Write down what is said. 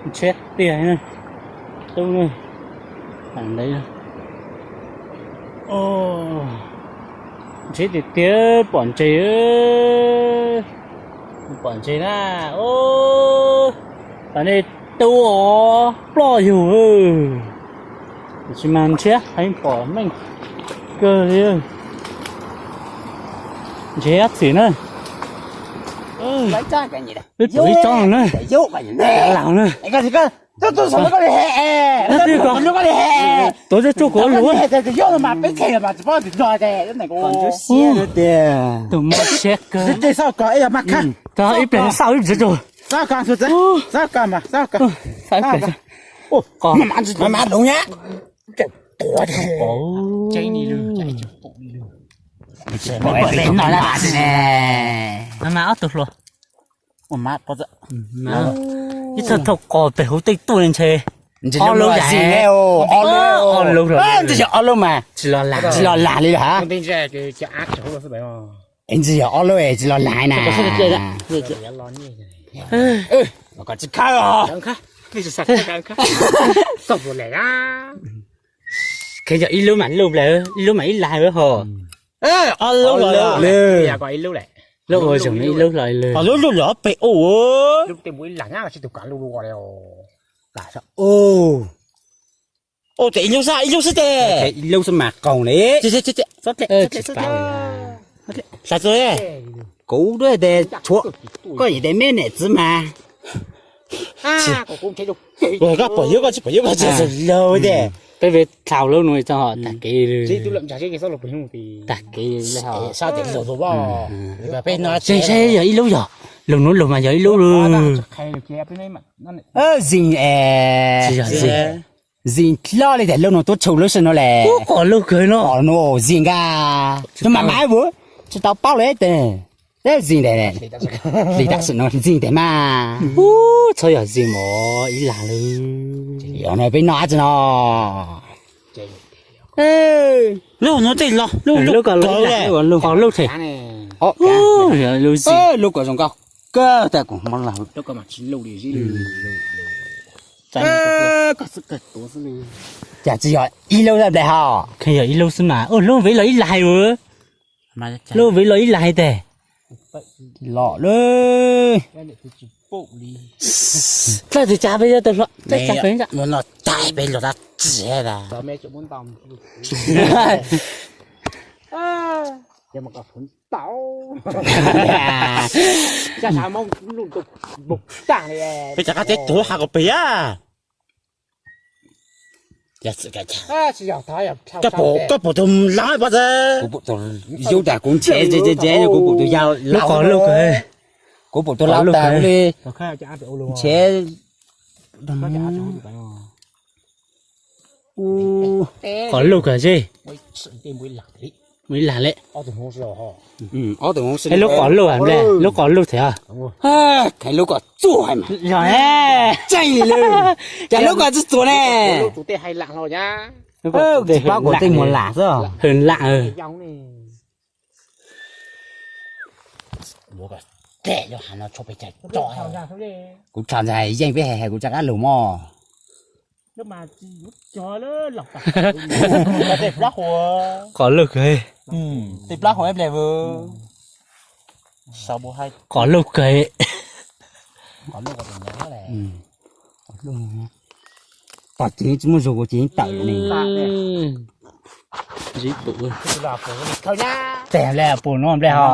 Ntshiab tiag na, tub na, ntawd. Ntshiab tiag tiag, pom ntses, pom ntses na. Tam nej tub os, ploj yug. Tiam sis mas ntshiab heev, pom meej kawg li. Ntshiab txhim na. Wb pom ib tsob no na. Laus na. Tuav coj tsuj kuv lus. Tus mos siab kawg. Ib pliag xauj ib pliag tsuag. Mas ob tug hluas. Ib txog thaum qos pem hauv tej tuaj li ntshe ob lub zis, ob lub, ob lub mas tsis los lag li lawm. Ntsis yog ob lub es tsis los lag na. Koj tsis khawb os. Kheev yog ib lub mas lub nplawg, ib lub mas ib lag ho. Ob lub, lub ua zoo ib lub los lawm. Ob lub lub los pem ub. Ub, tes ib lub xwb, ib lub xwb tes. Ib lub xwb mas qoos li. Xav txog, kuv dua tes tshuav koj yim tes me niam txiv mas. Koj pom yub koj tsis pom yub koj tsis laug tes. Peb ve thaum lub no tso tag kev, tag kev. Peb no tseem saib yog ib lub, yog lug nuav lug mas yog ib lub. Zis, zis loj li tes lub no tuab tshau lub sij no le. Qos lug kawg no. Zis nka, tus mas mas vus tsis tau paub li tes. Teb zis tes, hlis tam sim no zis tes mas. Txhob yog zis mos ib lag lawm. Yog no peb noj dab tsi no? Lub no tej los, lub, lub ko lub, qos lug them. Lub ko zoo nkauj kawg tas kuv mob lawm. Cas tsis yog ib lub nplej ho? Kheev yog ib lub xwb mas. Lub vev los ib lag hais, lub vev los ib lag hais tes. Los lawm. Txawj tsis cas peb yog tau hluas, txawj cas peb, no cas peb los tab tsis tas. Peb rov qab teb tuag has kom pem a. Koj pum tus lav pov txawg. Kuv pum tus yub tas kuv ntshe tsev tsev kuv pum tus yau lav. Kuv pum tus lav tas li. Ntshe qos lug kawg xwb. Mus ib lag li. Ob tug hmoov, lub qos lug, lub qos lug thiab. Lub kom txuj yog tseeb li lawm. Cas lub kom txuj txuj ne? Tsis paub kuv tej muag lam xwb. Hwm lam. Kuv tshaj ntshai yeej peb hais hais kuv rov qab lug mog. Qos lug kawg. Tej plab huv ib pliag vwm. Qos lug kawg. Tom ces tsis muaj zug kuv ces yeej tawm li. Tes le pum no nplej ho.